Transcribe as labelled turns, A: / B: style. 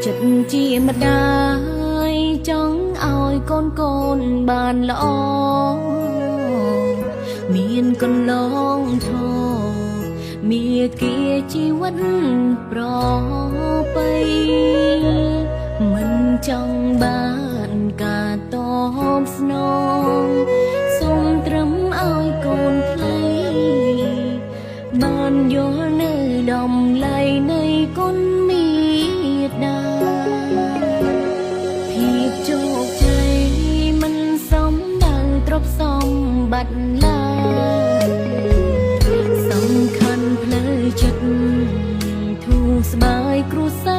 A: ចិត្តជាម្ដាយចង់ឲ្យកូនកូនបានល្អមានកន្លងធម៌មាគាជីវិតប្រពៃមិនចង់បានការតបស្នងសូមត្រឹមឲ្យកូនថ្លៃបានយល់នៅតម្លៃនៃគុណមេត្តា ភាពជោគជ័យមិនសំដៅទ្រព្យសម្បត្តិឡើយសំខាន់ផ្លូវចិត្តធូរស្បើយគ្រួសារ។